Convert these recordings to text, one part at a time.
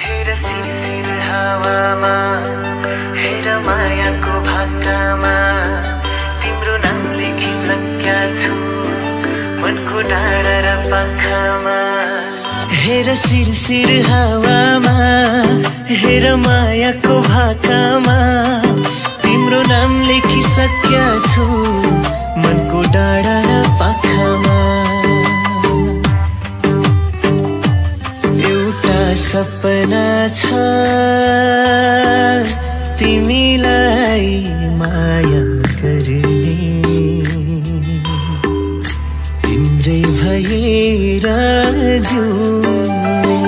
हेर सिरसिर हावामा, हेर मायाको भाकामा, तिम्रो नाम लेखिसक्या छु मनको डाँडा र पाखामा। हेर सिरसिर हावामा, हेर मायाको भाकामा, तिम्रो नाम लेखिसक्या छु मनको डाँडा र पाखामा। एउटा सपना छ तिमीलाई माया गर्ने, तिम्रै भएर जिउने।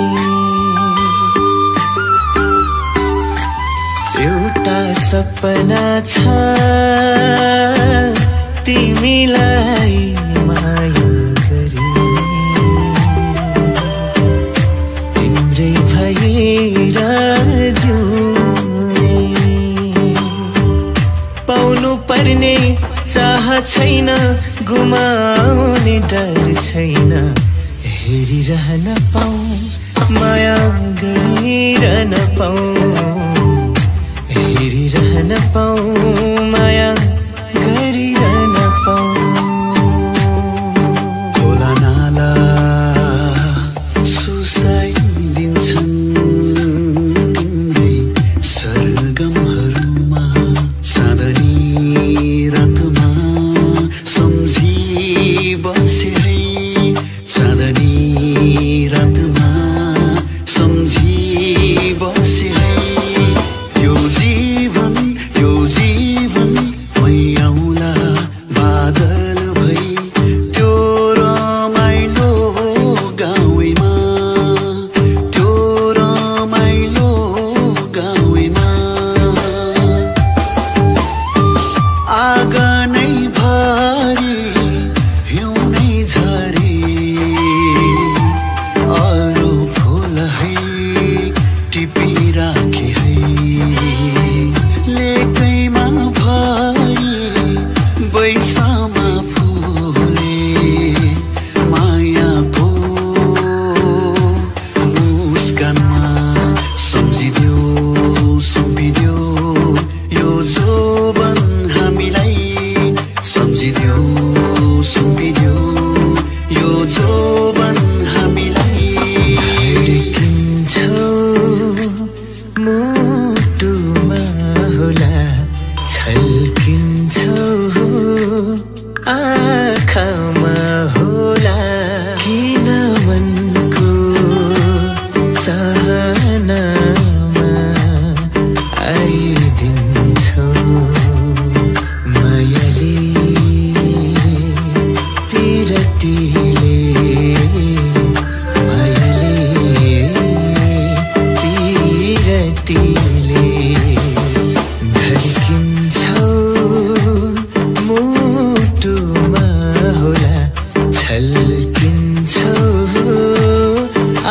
एउटा सपना छ तिमीलाई माया गर्ने, तिम्रै भएर जिउने। पाउनु पर्ने चाह छैन, गुमाउने डर छैन, हेरिरहन पाऊ माया गरिरहन पाऊ, हेरिरहन पाऊ माया गरिरहन पाऊ। खोला नाला सुसाइदिन्छन् तिम्रै सरगमहरूमा, चाँदनी रातमा सम्झी बसे है, चाँदनी रातमा सम्झी बसे है। यो जीवन मै आउला बादल भई, त्यो रमाइलो गाउँमा, त्यो रमाइलो गाउँमा। आँगनै भरि हिउँनै झरे, अरू फुल है टिपिराखे है, लेकैमा भई बैसामा फुले, मायाको मुस्कानमा सम्झिदेऊ सुम्पिदेऊ यो जोबन हामीलाई, सम्झिदेऊ सुम्पिदेऊ यो जोबन हामीलाई। धड्किन्छौ मुटुमा होला, छल्किन्छौ आँखामा होला, किन मनको चाहनामा आइदिन्छौ मायाले पिरतीले, मायाले पिरतीले। धड्किन्छौ मुटुमा होला, छल्किन्छौ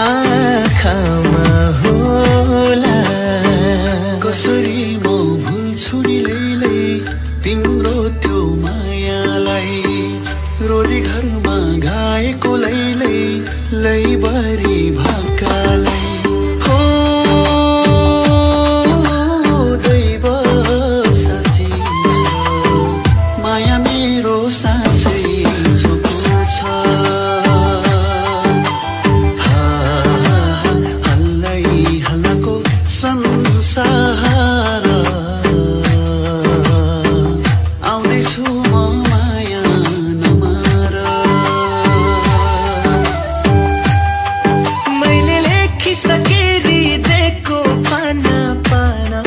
आँखामा होला। कसरी म भुल्छु नि लैलै तिम्रो त्यो मायालाई, रोजी घरमा गाएको लैलै लैबरी भाकालाई। हो दैव साँच्ची छ, माया मेरो साँच्चै चोखो छ। हल्लै हल्लाको संसार आउँदैछु म माया नमार। मैले लेखिसके हृदयको पाना पाना,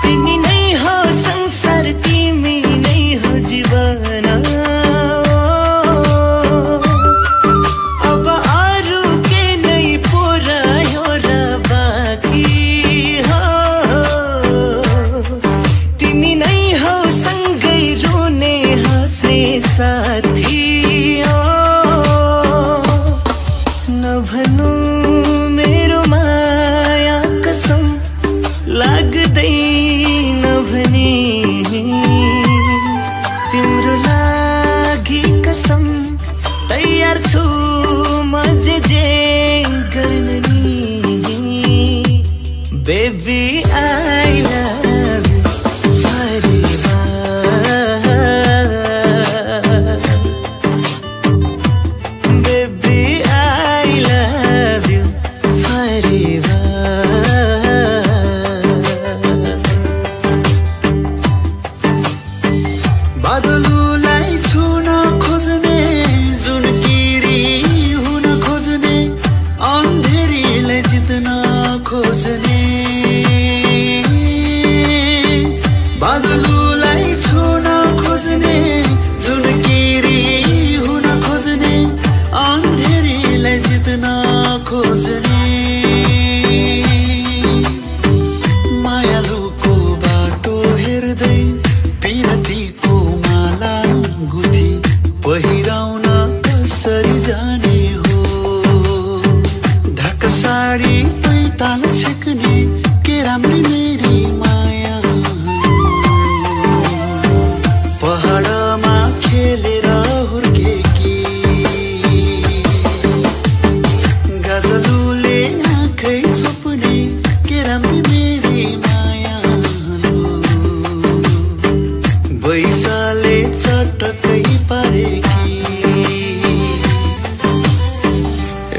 तिमी नै हो संसार, तिमी नै हो जीवन। अब अरू के नै पुरायो र बाँकी हो, तिमी नै हो सँगै रुने हाँस्ने साथी। नभनु मेरो माया कसम लाग्दैन भने, तिम्रो लागि कसम तयार छु म जे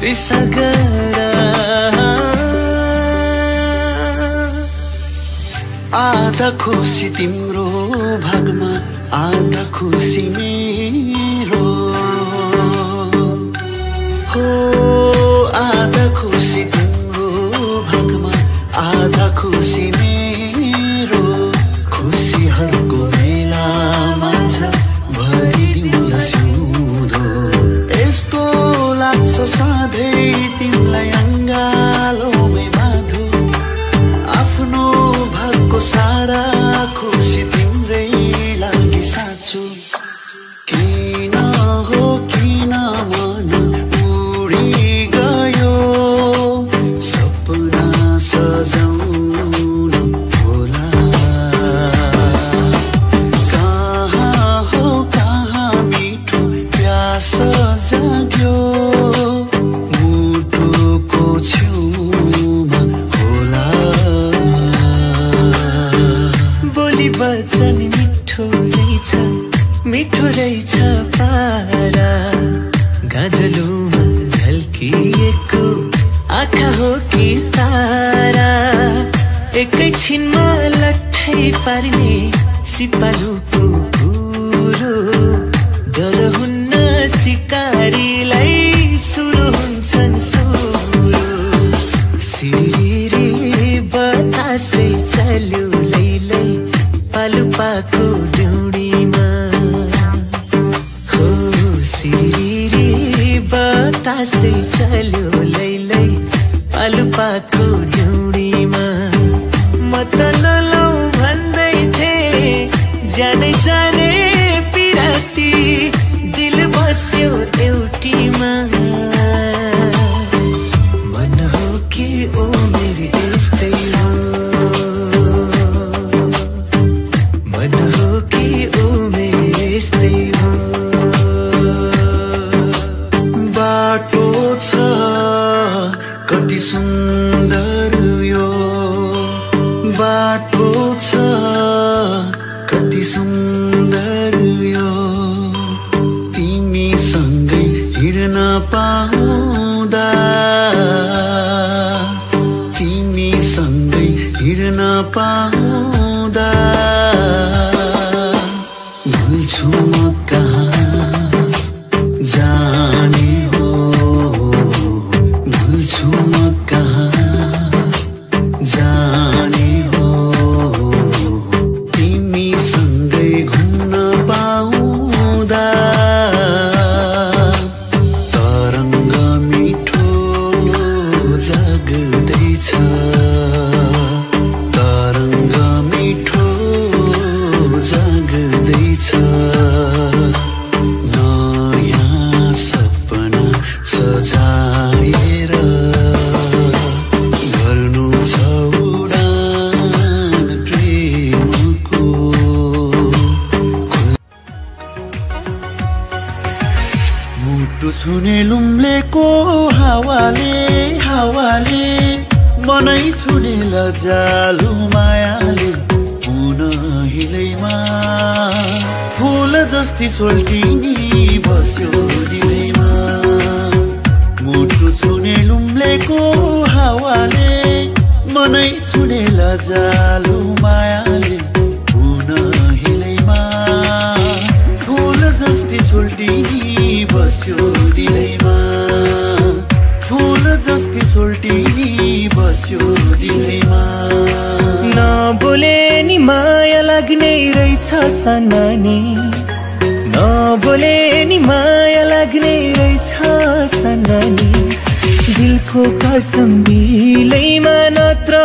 रिसगरा आधा खुसी तिम्रो भागमा आधा खुसी मेरो हो आधा खुसी तिम्रो भागमा आधा खुसी मेरो खुसीहरूको मेलामा छ भरिदिउँला सिउँदो यस्तो लाग्छ सधैँ तिमीलाई अङ्गालोमै बाँधो आफ्नो भागको सारा खुसी तिम्रै लागि साँचो किन हो किन मन उडी गयो सपना सजाउन होला कहाँ हो कहाँ मिठो प्यास जाग्यो मुटुको छेउमा होला बोली वचन मिठो रहेछ पारा गाजलुमा झल्किएको आँखा हो कि तारा एकैछिनमा लट्ठै पार्ने सिपालुको कुरो डर हुन्न सिकारीलाई सुरु हुन्छन् सुरु सिरिरी बतासै चल्यो लैलै पालुपाको ड्युडीमा हो सिरिरी बतासै चल्यो लैलै पालुपाको ड्युडीमा म त नलौ भन्दै थिएँ जाने जाने पिराती दिल बस्यो एउटीमा मन हो कि ओ मेरो यस्तै हो मन हो कि ओ मेरो यस्तै हो बाटो छ कति सुन्दर यो बाटो छ कति सुन्दर यो तिमीसँगै हिँड्न पाउँदा तिमीसँगै हिँड्न पाउँदा भुल्छु म कहाँ जाने हो भुल्छु म कहाँ जाने हो तिमीसँगै घुम्न पाउँदा तरङ्ग मिठो जाग्दैछ तरङ्ग मिठो जाग्दैछ नयाँ सपना सजाएर गर्नु छ उडान प्रेमको मुटु छुने लुम्लेको हावाले हावाले मनै छुने लजालु मायाले हुन हिलैमा फूल जस्ती सोल्टिनी बस्यो दिलैमा मुटु छुने लुम्लेको हावाले मनै छुने लजालु मायाले हुन हिलैमा फूल जस्ती सोल्टिनी बस्यो दिलैमा फूल जस्ती सोल्टिनी बस्यो दिलैमा नबोले नि माया लाग्ने रहेछ सनानी नबोले नि माया लाग्ने रहेछ सनानी दिलको कसम दिलैमा नत्र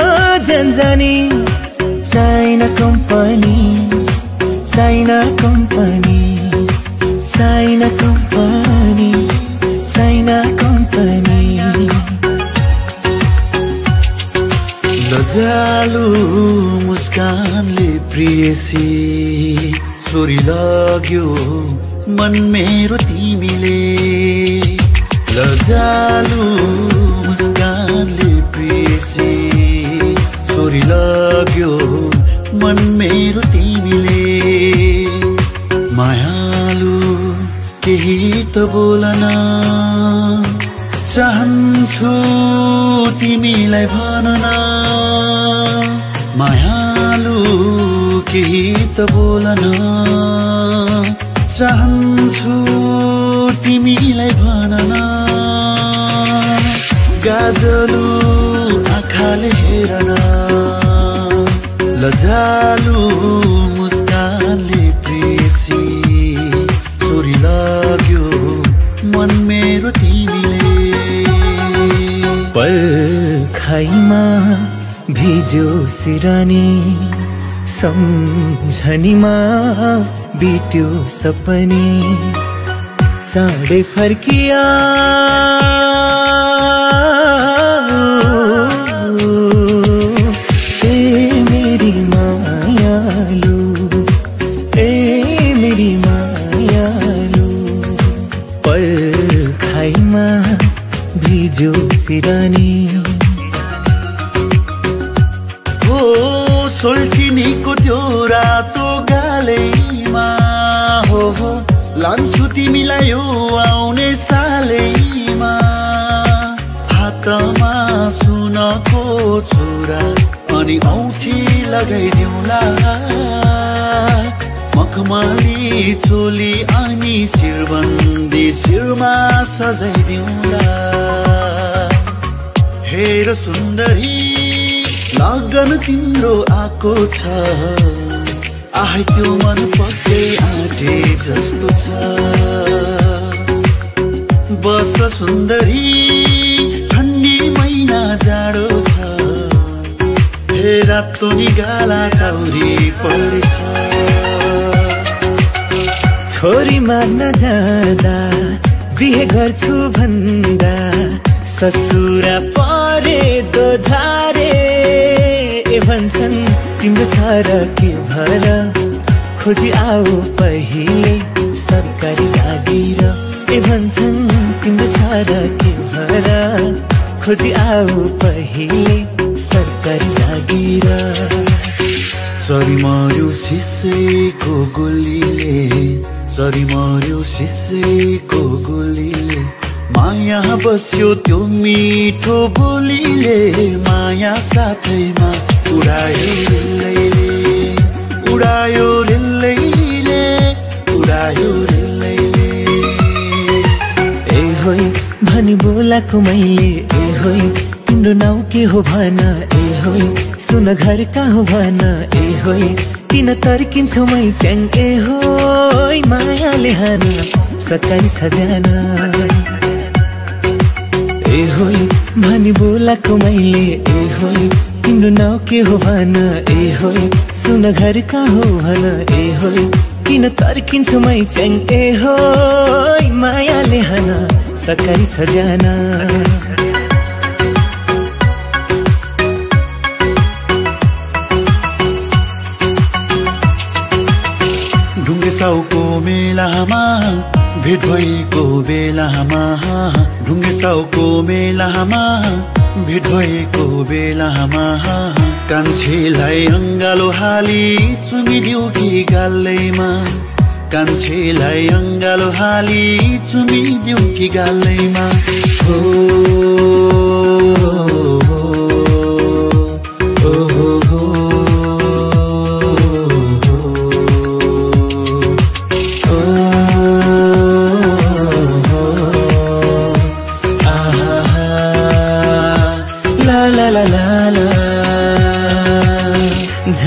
जन्जानी China company China company China company China company लजालु मुस्कानले प्रियसी चोरी लाग्यो मन मेरो तिमीले लजालु मुस्कानले प्रियसी चोरी लाग्यो मन मेरो तिमीले मायालु केही त बोलन चाहन्छु तिमीलाई भन्न मायालु केही त बोलन चाहन्छु तिमीलाई भन्न गाजलु आँखाले हेरन लजालु मुस्कानले प्रेसी चोरी लाग्यो मन मेरो तिमीले पर्खाइमा भिज्यो सिरानी सम्झनीमा बित्यो सपनी चाँडै फर्किया ए मेरी मायालु ए मेरी मायालु पर्खाइमा भिज्यो सिरानी हो सोल्टिनीको त्यो रातो गालैमा हो लान्छु तिमीलाई यो आउने सालैमा हातमा सुनको चुरा अनि औँठी लगाइदिउँला मखमली चोली अनि शिरबन्दी शिरमा सजाइदिउँला हेर सुन्दरी लगन तिम्रो आको छ आहै त्यो मन पक्कै आँटे जस्तो छ बस सुन्दरी ठन्डी महिना जाडो छ हे रातो निगाला चौरी परेछ छोरी माग्न जाँदा बिहे गर्छु भन्दा ससुरा परे दोधारे ए भन्छन् तिम्रो छ र के भर खोजी आऊ पहिले सरकारी जागिर ए भन्छन् तिम्रो छ र के भर खोजी आऊ पहिले सरकारी जागिर चरी मर्यो सिसेको गोलीले चरी मर्यो सिसेको गोलीले माया बस्यो त्यो मिठो बोलीले माया साथैमा उडायो रेलैले उडायो रेलैले उडायो रेलैले ए होई भनी बोलाको मैले ए होई तिम्रो नाउँ के हो भन ए होई सुन घर कहाँ हो भन ए होई किन तर्किन्छौ मै च्याङ ए होई मायाले हान सरकारी खजाना ए होई भनी बोलाको मैले ए होई तिम्रो नाउँ के हो भन ए होई सुन घर कहाँ हो भन ए होई किन तर्किन्छौ मै च्याङ ए होई मायाले हान सरकारी खजाना ढुङ्गेसाउको मेलामा भेट भएको बेलामा ढुङ्गेसाउको मेलामा भेट भएको बेलामा कान्छेलाई अङ्गालो हाली चुमिदिउ कि गालैमा कान्छेलाई अङ्गालो हाली चुमिदिउ कि गालैमा हो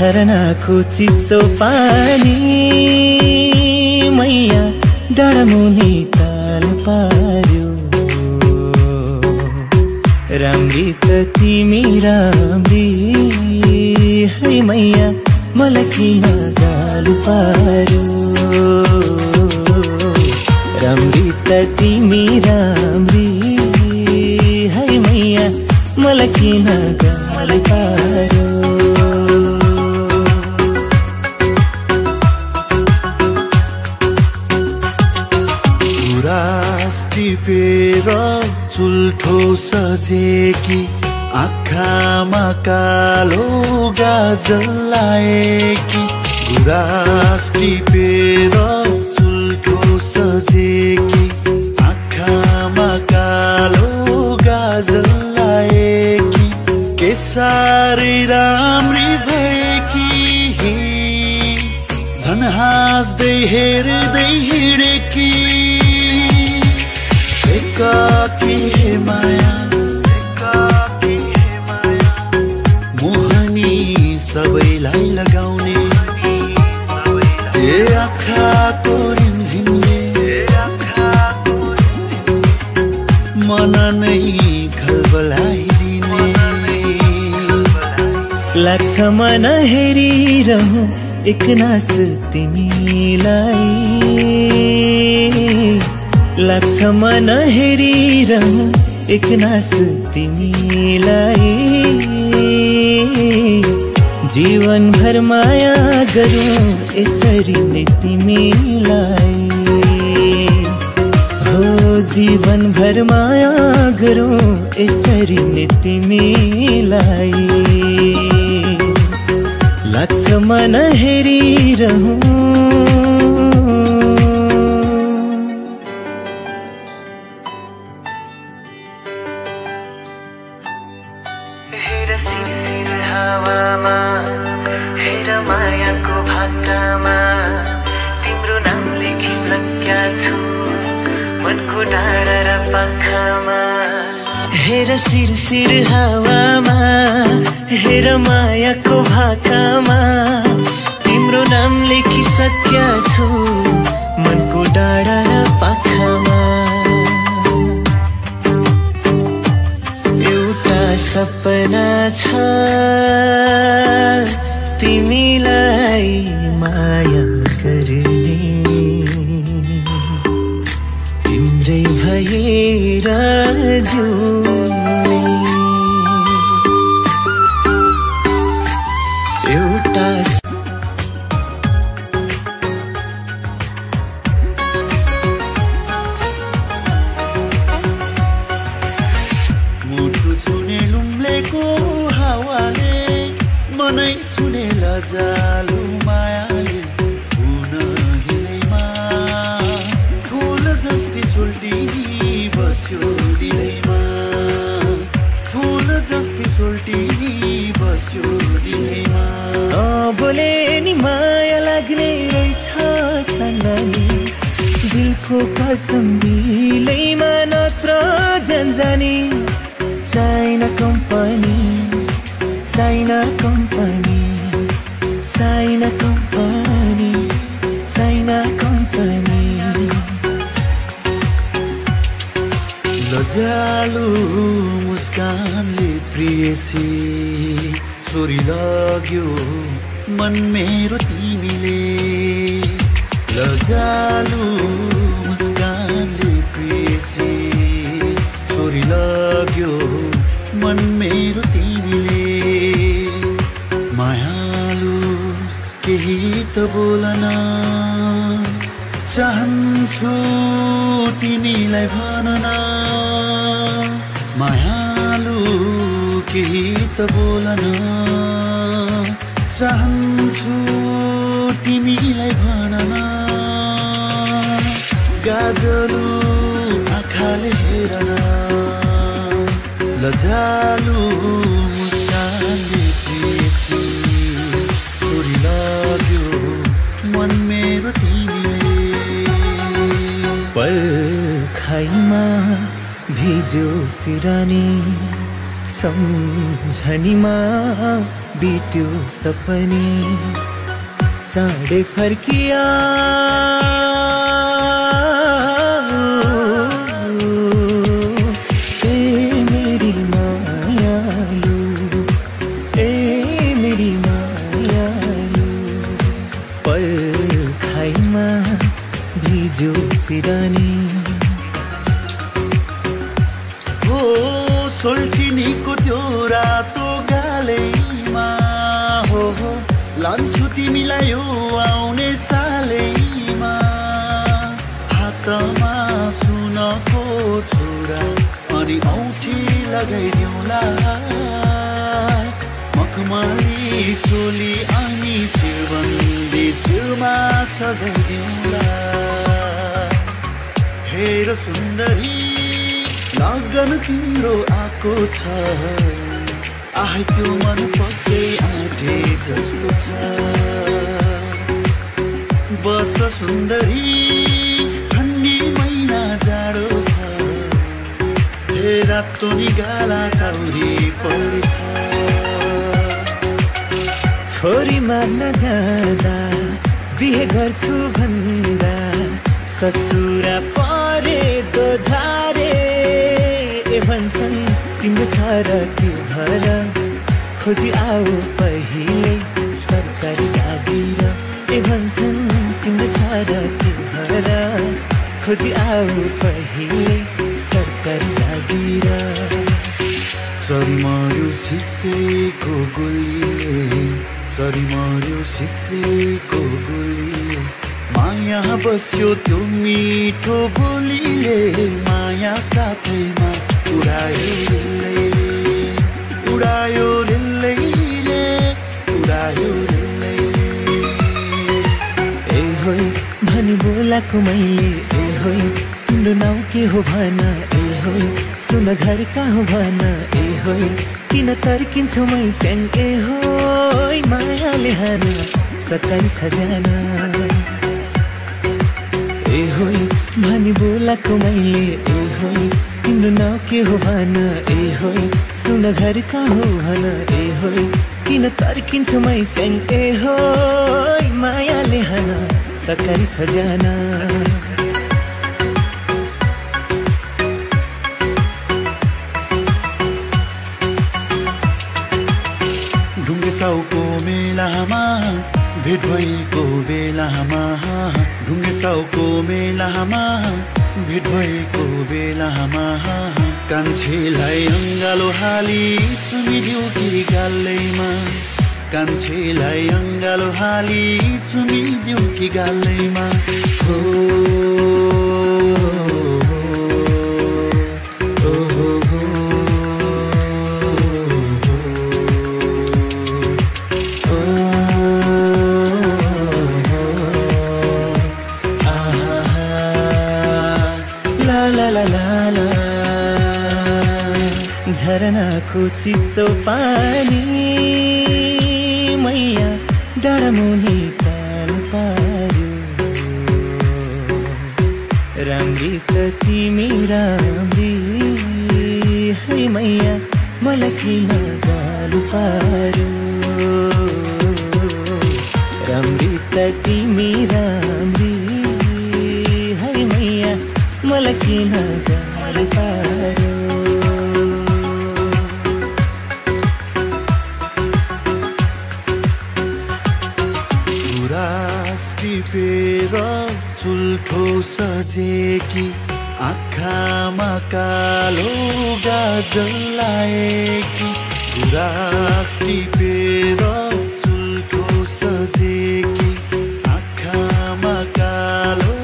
झरनाको चिसो पानी मैया डाँडामुनि ताल पार्यो राम्री त तिमी राम्री है मैया मलाई किन गालु पार्यो राम्री त तिमी राम्री है मैया मलाई किन गालु पार्यो टिपेर चुल्ठो सजेकी आँखामा कालो गाजल लाएकी गुराँस टिपेर चुल्ठो सजेकी आँखामा कालो के हे माया मोहनी सबैलाई लगाउने ए आँखाको रिमझिमले मन नै खलबलाइदिने लाग्छ मन हेरिरहँ एकनास तिमीलाई लाग्छ मन हेरिरहँ एकनास तिमीलाई जीवनभर माया गरौँ यसरी नै तिमीलाई हो जीवनभर माया गरौँ यसरी नै तिमीलाई लाग्छ मन हेरिरहँ हेर सिरसिर हावामा हेर मायाको भाकामा तिम्रो नाम लेखिसक्या छु मनको डाँडा र पाखामा हेर सिरसिर हावामा हेर मायाको भाकामा तिम्रो नाम लेखिसक्या छु मनको डाँडा र पाखामा सपना छ तिमीलाई माया गर्ने तिम्रै भएर जिउने एउटा हावाले मनै छुने लजालु मायाले पुन हिलैमा फुल जस्तै सोल्टिनी बस्यो दिलैमा फुल जस्तै सोल्टिनी बस्यो दिलैमा बोले नि माया लाग्ने रहेछ सन्नानी दिलको कसम दिलैमा नत्र जानी China company, China company, China company, China company. लजालु मुस्कानले प्रियसी चोरी लाग्यो मन मेरो तिमीले लजालु मुस्कानले प्रियसी चोरी लाग्यो मन मेरो तिमीले मायालु केही त बोलन चाहन्छु तिमीलाई भनन मायालु केही त बोलन चाहन्छु तिमीलाई भनन गाजलु आँखाले हेरन लजालु मुस्कानले प्रियसी चोरी लाग्यो मन मेरो तिमीले पर्खाइमा भिज्यो सिरानी सम्झनीमा बित्यो सपनी चाँडै फर्किया सिरानी हो सोल्टिनीको त्यो रातो गालैमा हो लान्छु तिमीलाई यो आउने सालैमा हातमा सुनको छोरा अनि औँठी लगाइदिउँला मखमली चोली अनि शिरबन्दी शिरमा सजाइदिउँला हेर सुन्दरी लगन तिम्रो आएको छ आइ त्यो मन पक्कै आँटे जस्तो छ बस सुन्दरी ठन्डी महिना जाडो छ रातो निगाला चौरी पर्छ छोरी माग्न जाँदा बिहे गर्छु भन्दा ससुरा परे दोधारे ए भन्छन् तिम्रो छ र के भर खोजी आऊ पहिले सरकारी जागिर ए भन्छन् तिम्रो छ र के भर खोजी आऊ पहिले सरकारी जागिर सरी मर्यो शिशेको गोलीले सरी मर्यो शिशेको गोलीले माया बस्यो त्यो मिठो बोलीले माया साथैमा उडायो लिल्लैले उडायो लिल्लैले उडायो लिल्लैले ए होइ भनी बोलाको मैले ए होइ तिम्रो नाउँ के हो भन ए होइ सुन घर कहाँ भन ए होइ किन तर्किन्छौ मै च्याङ ए होइ मायाले हान सकाइ सजना ए होइ भनी बोलाको मैले ए होइ तिम्रो नाउँ के हो भन ए होइ सुन घर कहाँ हो भन ए होइ किन तर्किन्छौ मै च्याङ ए होइ मायाले हान सकाइ सजना ढुङ्गेसाउको मेलामा भेट भएको बेलामा ढुङ्गेसाउको मेलामा भेट भएको बेलामा कान्छेलाई अङ्गालो हाली चुमिदिउ कि गालैमा कान्छेलाई अङ्गालो हाली चुमिदिउ कि गालैमा हो झरनाको चिसो पानी मैया डाँडामुनि ताल पार्यो राम्री त तिमी राम्री है मैया मलाई किन गाल पार्यो राम्री त तिमी राम्री है मैया मलाई किन गाल पार्यो टिपेर चुल्ठो सजेकी आँखामा कालो गाजल लाएकी गुराँस टिपेर चुल्ठो सजेकी आँखामा कालो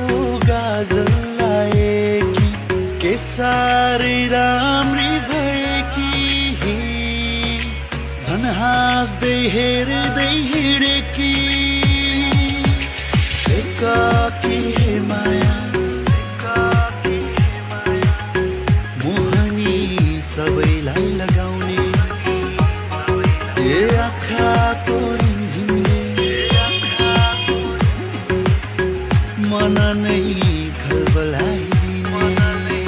गाजल लाएकी के साह्रै राम्री भएकी झन् हाँस्दै हेर्दै हिँडेकी एकाकी हे माया मोहनी सबैलाई लगाउने ए आँखाको रिमझिमले मन नै खलबलाइदिने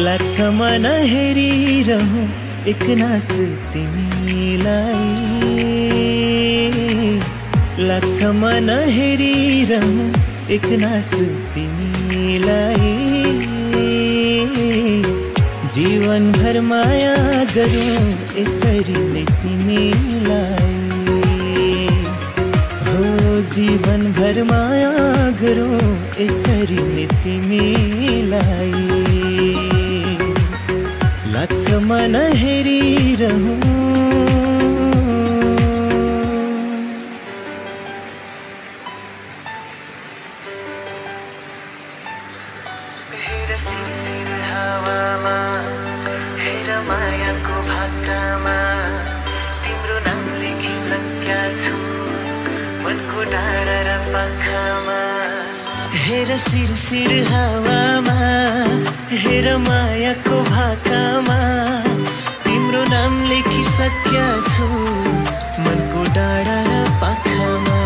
लाग्छ मन हेरिरहँ एकनास तिमीलाई लाग्छ मन हेरिरहँ एकनास तिमीलाई जीवनभर माया गरौँ यसरी नै तिमीलाई हो जीवनभर माया गरौँ यसरी नै तिमीलाई लाग्छ मन हेरिरहँ हेर सिर सिर हावामा हेर मायाको भाकामा तिम्रो नाम लेखिसक्या छु मनको डाँडा र पाखामा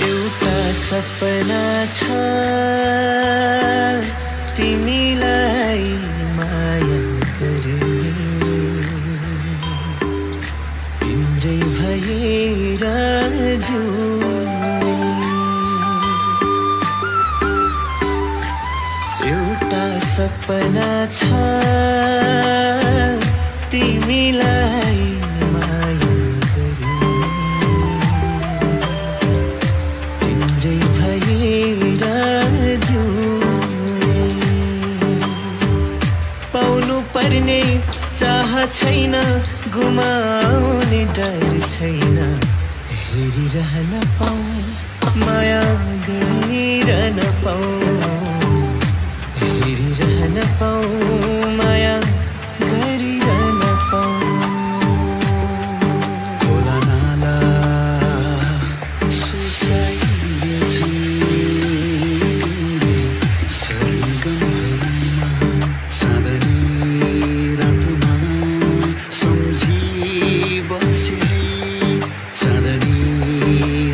एउटा सपना छ तिमीलाई माया गर्ने तिम्रै भएर एउटा सपना छ तिमीलाई माया गर्ने तिम्रै भएर पाउनु पर्ने चाह छैन गुमाउने डर छैन हेरिरहन पाऊ माया गरिरहन पाऊ हेरिरहन पाऊ माया गरिरहन पाऊ खोला नाला सुसाइएछु सरगमहरूमा चाँदनी रातमा सम्झी बसे चाँदनी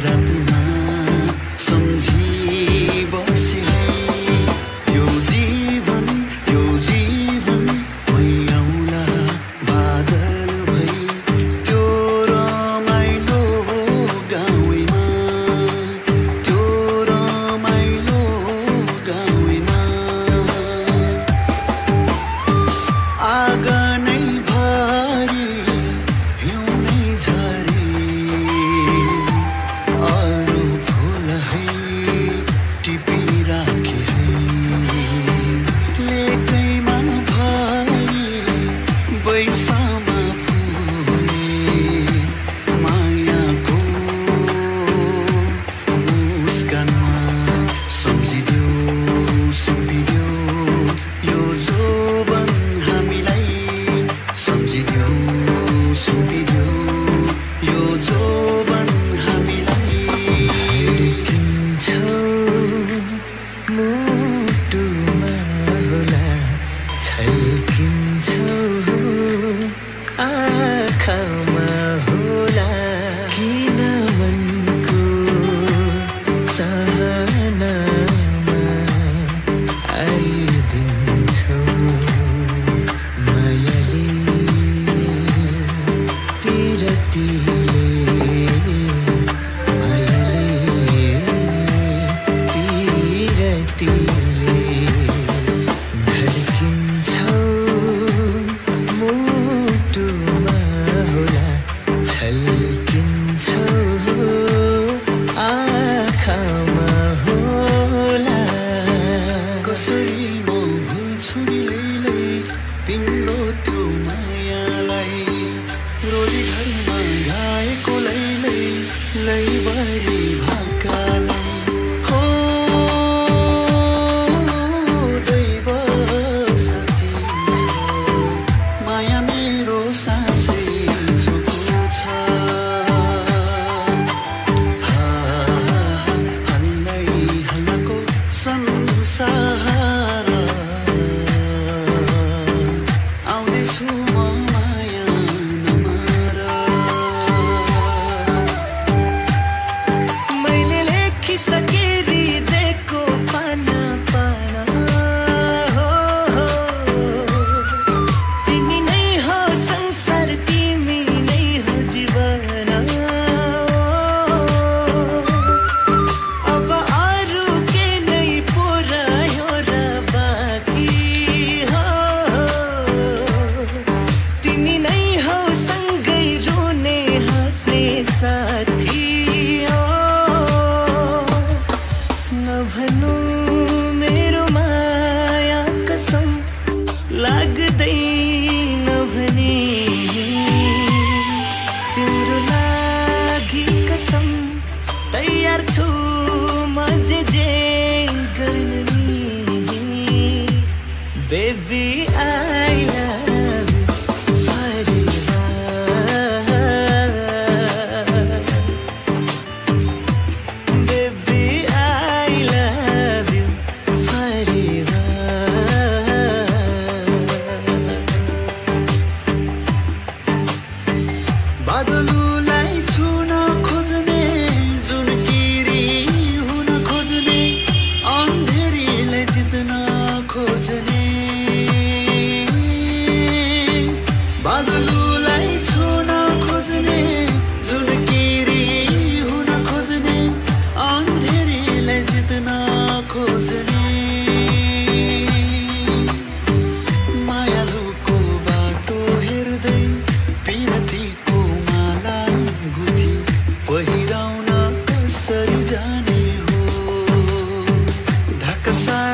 रातमा सम्झी बसे यो जीवन मैयाउला बादल भई त्यो रमाइलो गाउँमा त्यो रमाइलो गाउँमा आँगनै भरि हिउँ नै झरे अरू फुल है टिपिराखे है लेकैमा भरि बैसामा फुले मायाको मुस्कानमा सम्झिदेऊ सुम्पिदेऊ यो जोबन हामीलाई सम्झिदेऊ सुम्पिदेऊ यो जोबन हामीलाई धड्किन्छौ मुटुमा होला छल्किन्छौ आँखामा होला किन मनको चाहनामा आइदिन्छौ मायाले पिरतीले मायाले पिरतीले धड्किन्छौ मुटुमा होला छल्किन्छौ आँखामा होला कसरी म भुल्छु नि लैलै तिम्रो त्यो मायालाई रोली घरमा गाएको लैलै लैभरि भाकालाई हो दैव साँच्ची छ माया मेरो साँच्चै चुको छ हल्लै हल्लाको संसार आउँदैछु म माया नमार मैले लेखिसके हृदयको पाना पाना हो तिमी नै हो संसार तिमी नै हो जीवन अब अरू के नै पुरायो र बाँकी हो तिमी नै हो सँगै रुने हाँस्ने साथी हो नभनु मेरो माया कसम लाग्दैन भने तिम्रो लागि कसम तयार छु म जे गर्न नि baby I love Baby, I love you forever. बादलुलाई छुन खोज्ने जुन किरी हुन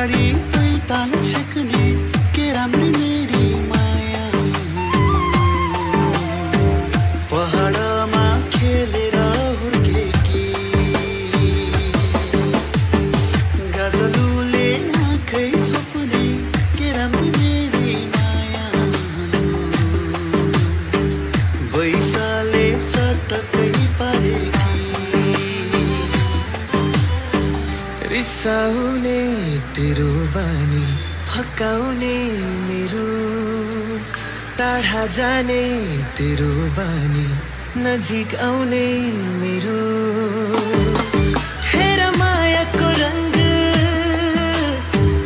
पछाडि पैताल छेक्ने के राम्री मेरी माया पहाडमा खेलेर हुर्केकी गजलुले आँखै छोप्ने के राम्री मेरी माया बैसाले चटकै पारेकी रिसाउने तेरो बानी फकाउने मेरो टाढा जाने तेरो बानी नजिक आउने मेरो हेर मायाको रंग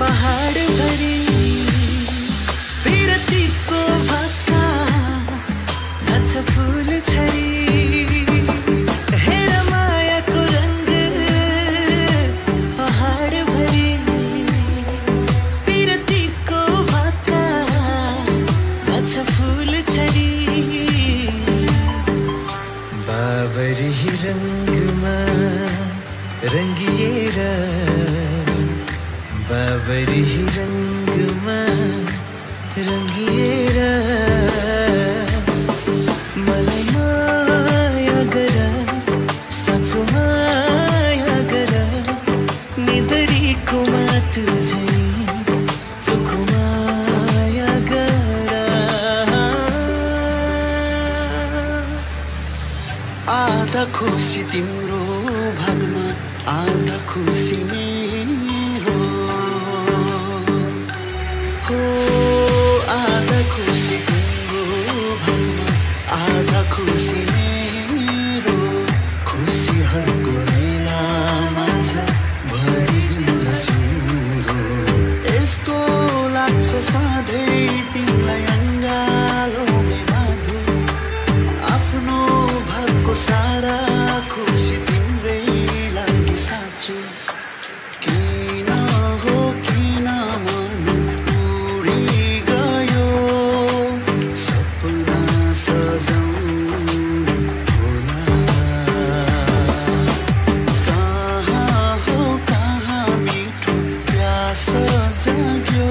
पहाड भरी पिरतीको भक्का नाच फूल छरी हेर मायाको रंग पहाड भरी पिरतीको भक्का नाच फूल छरी बाबरी रंगमा रंगिएर बाबरी रंगमा रंगिएर मलाई माया गर साँचो माया गर निदरीको मातु झै चोखो माया गर आधा खुसी तिम्रो भागमा आधा खुसी मेरो हो आधा खुसी तिम्रो भागमा आधा खुसी मेरो खुसीहरूको मेलामा छ भरिदिउँला सिउँदो यस्तो लाग्छ सधैँ तिमीलाई अङ्गालोमै बाँधो आफ्नो भागको सारा खुसी तिम्रै लागि साँचो किन हो किन मन उडी गयो सपना सजाउनु होला कहाँ हो कहाँ मिठो प्यास जाग्यो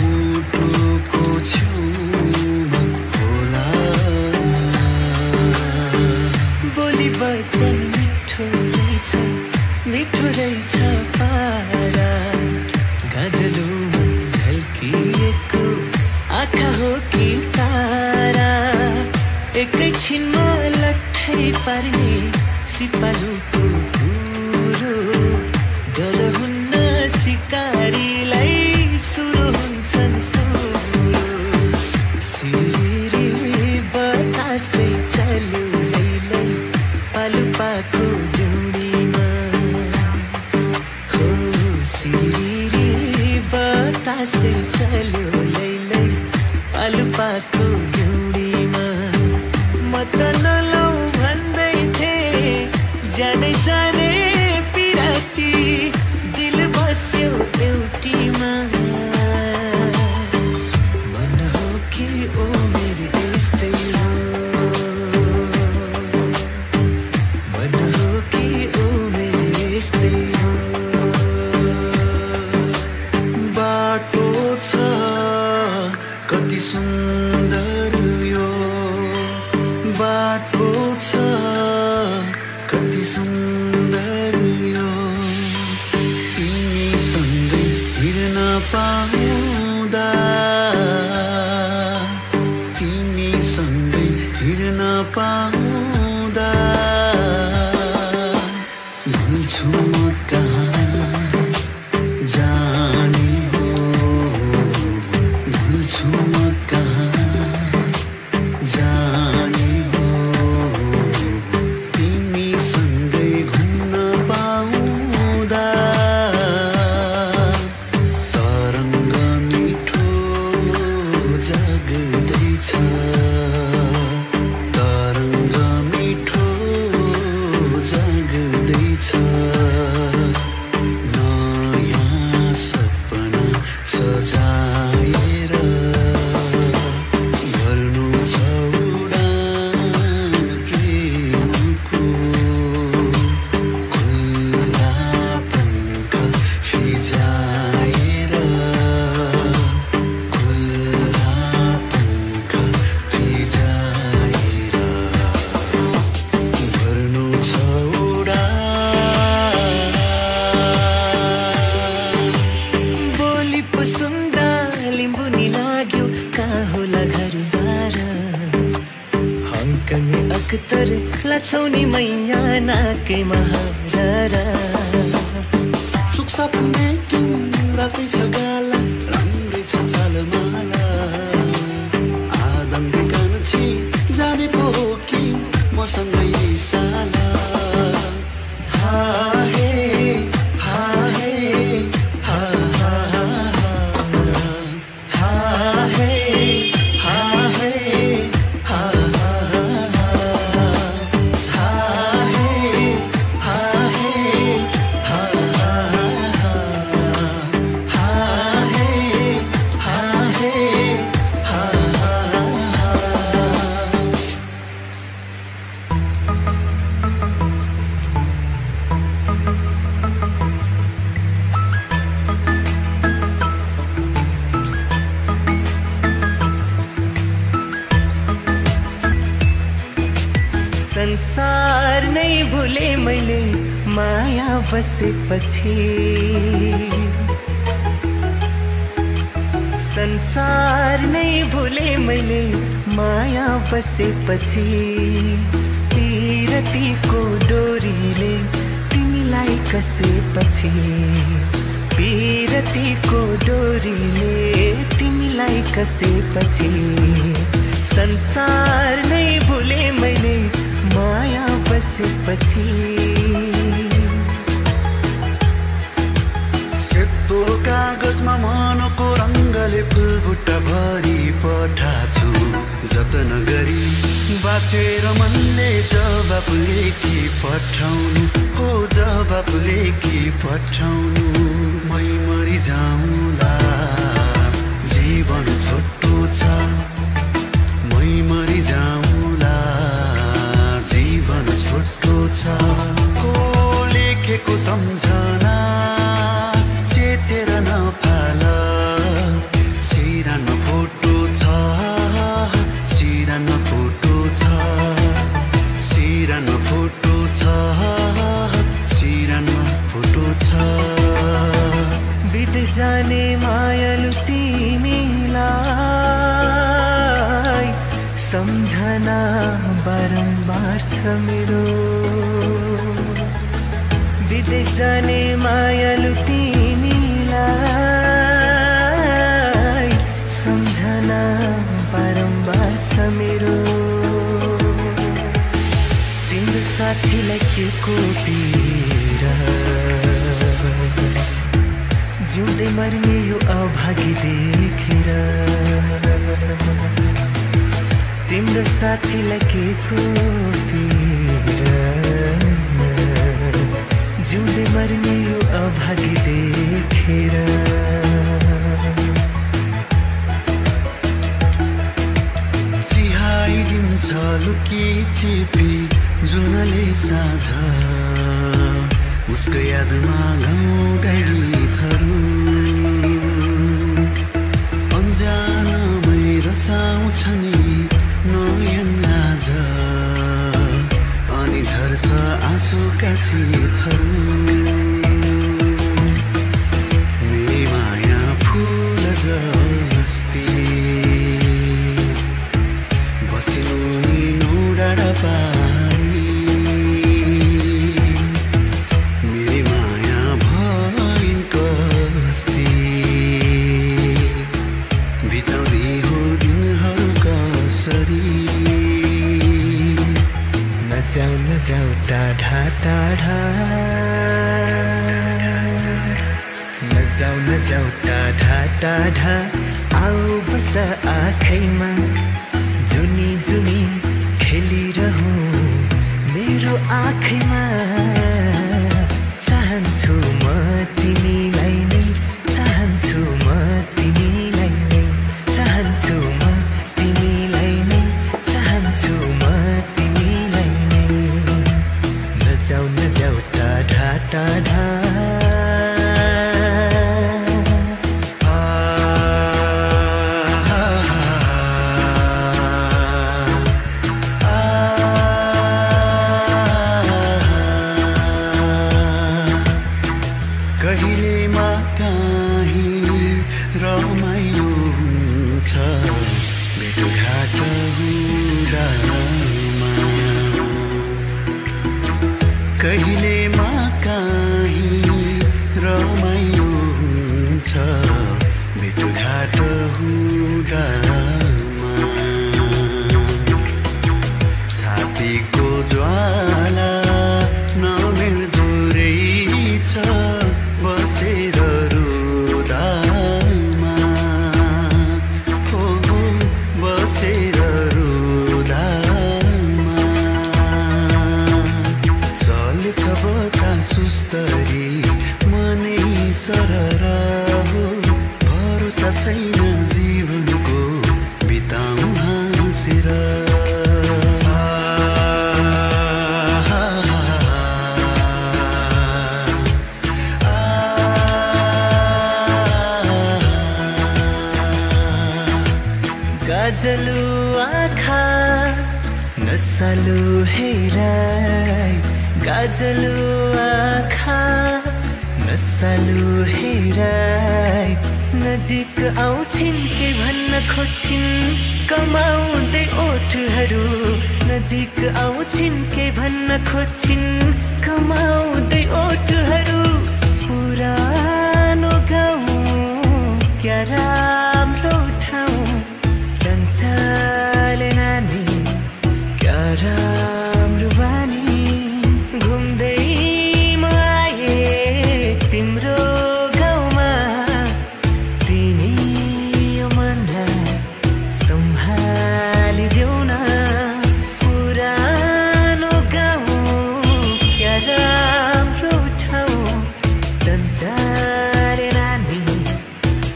मुटुको छेउमा होला बोली वचन मिठो रहेछ पारा गजलुमा झल्किएको आँखा हो कि तारा एकैछिनमा लट्ठै पार्ने सिपालुको कुरो डर हुन्न सिकारीलाई सुरु हुन्छन् सुरु सिरिरी बतासै चल्यो लैलै पालुपाको डुँडीमा हो सिरिरी बतासै चल्यो लैलै पालुपाको डुँडीमा म त नलौ भन्दै थिएँ जाने जाने पिराती दिल बस्यो एउटीमा मन हो कि ओ मेरो यस्तै हो मन हो कि ओ मेरो यस्तै हो बाटो छ कति सुन्दर यो बाटो छ कति सुन्दर यो तिमीसँगै हिँड्न पाउँदा तिमीसँगै हिँड्न पाउँदा भुल्छु म कहाँ जाने हो भुल्छु म कहाँ जाने हो तिमीसँगै घुम्न पाउँदा तरङ्ग मिठो जाग्दैछ तरङ्ग छौ नि मैया नाकैमा हारा सुख सपने किन रातै छ गाला राम्रै छ चालमाला आदम कान्छी जाने पो कि मसँगै साला हा हे हा हे हा हा हा हे हा हे हा संसार नै भुले मैले माया बसेपछि संसार नै भुले मैले माया बसेपछि पिरतीको डोरीले तिमीलाई कसेपछि पिरतीको डोरीले तिमीलाई कसेपछि संसार नै भुले मैले माया बसेपछि सेतो कागजमा मनको रङ्गले फुलबुट्टा भरी पठाछु जतन गरी बाछेर मनले जवाफ लेखी पठाउनु हो जवाफ लेखी पठाउनु मै मरि जाउँला जीवन छोटो छ मै मरि जाउँला जीवन छोटो छ को लेखेको सम्झना चेतेर नफाल सिरानो फोटो छ सिरानो फोटो छ सिरानो फोटो छ सिरानो फोटो छ बिते जाने मायालु तिमीलाई सम्झना बारम्बार छ मेरो विदेश जाने मायालु तिमीलाई सम्झना बारम्बार छ मेरो तिम्रो साथीलाई के को पीडा जिउँदै मर्ने यो अभागी देखेर तिम्रो साथीलाई के को पीडा जिउँदै मर्ने यो अभागी देखेर चिहाइदिन्छ लुकी चिपी जुनले साझ उसको यादमा गाउँदै गीतहरू अन्जानमै रसाउँछ नि नयन आज अनि झर्छ आँसुका शीतहरू मेरी माया फुल जस्ती बसिनु नि नौडाँडा पारी मेरी माया भइन् कस्ती बिताउँदै हो दिनहरू कसरी नजाऊ नजाऊ टाढा टाढा नजाऊ नजाऊ टाढा टाढा आऊ बस आँखैमा जुनी जुनी खेलिरहँ मेरो आँखैमा चाहन्छु म तिमीलाई नै चाहन्छु म तिमीलाई नै चाहन्छु म तिमीलाई नै चाहन्छु म तिमीलाई नै नजाऊ नजाऊ टाढा टाढा कहिलेमा काहीँ रमाइलो हुन्छ भेटघाट हुँदामा कहिलेमा काहीँ रमाइलो हुन्छ भेटघाट हुँदामा छातीको ज्वाला नमेर्दो रहेछ बसेर रुदामा हो बसेर रुदामा चलेछ बता सुस्तरी मनै सरर हो भरोसा छैन जीवनको बिताउँ हाँसेर गाजलु आँखा नसालु हेराइ गाजलु आँखा नसालु हेराइ नजिक आउँछिन् के भन्न खोज्छिन् कमाउँदै ओठहरू नजिक आउँछिन् के भन्न खोज्छिन् कमाउँदै ओठहरू पुरानो गाउँ क्या राम्रो ठाउँ चञ्चल नानी क्या राम्रो बानी घुम्दै म आएँ तिम्रो गाउँमा तिमी यो मनलाई सम्हालिदेऊ न पुरानो गाउँ क्या राम्रो ठाउँ चञ्चल नानी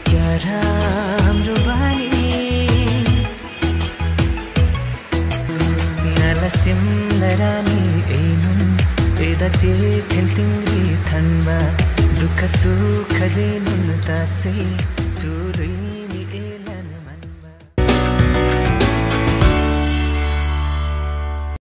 क्या राम्रो बानी सिमलरानी एनुम एदा चेखेन तिम्री थान्बा दुःख सुख जेनुन तासे चुरै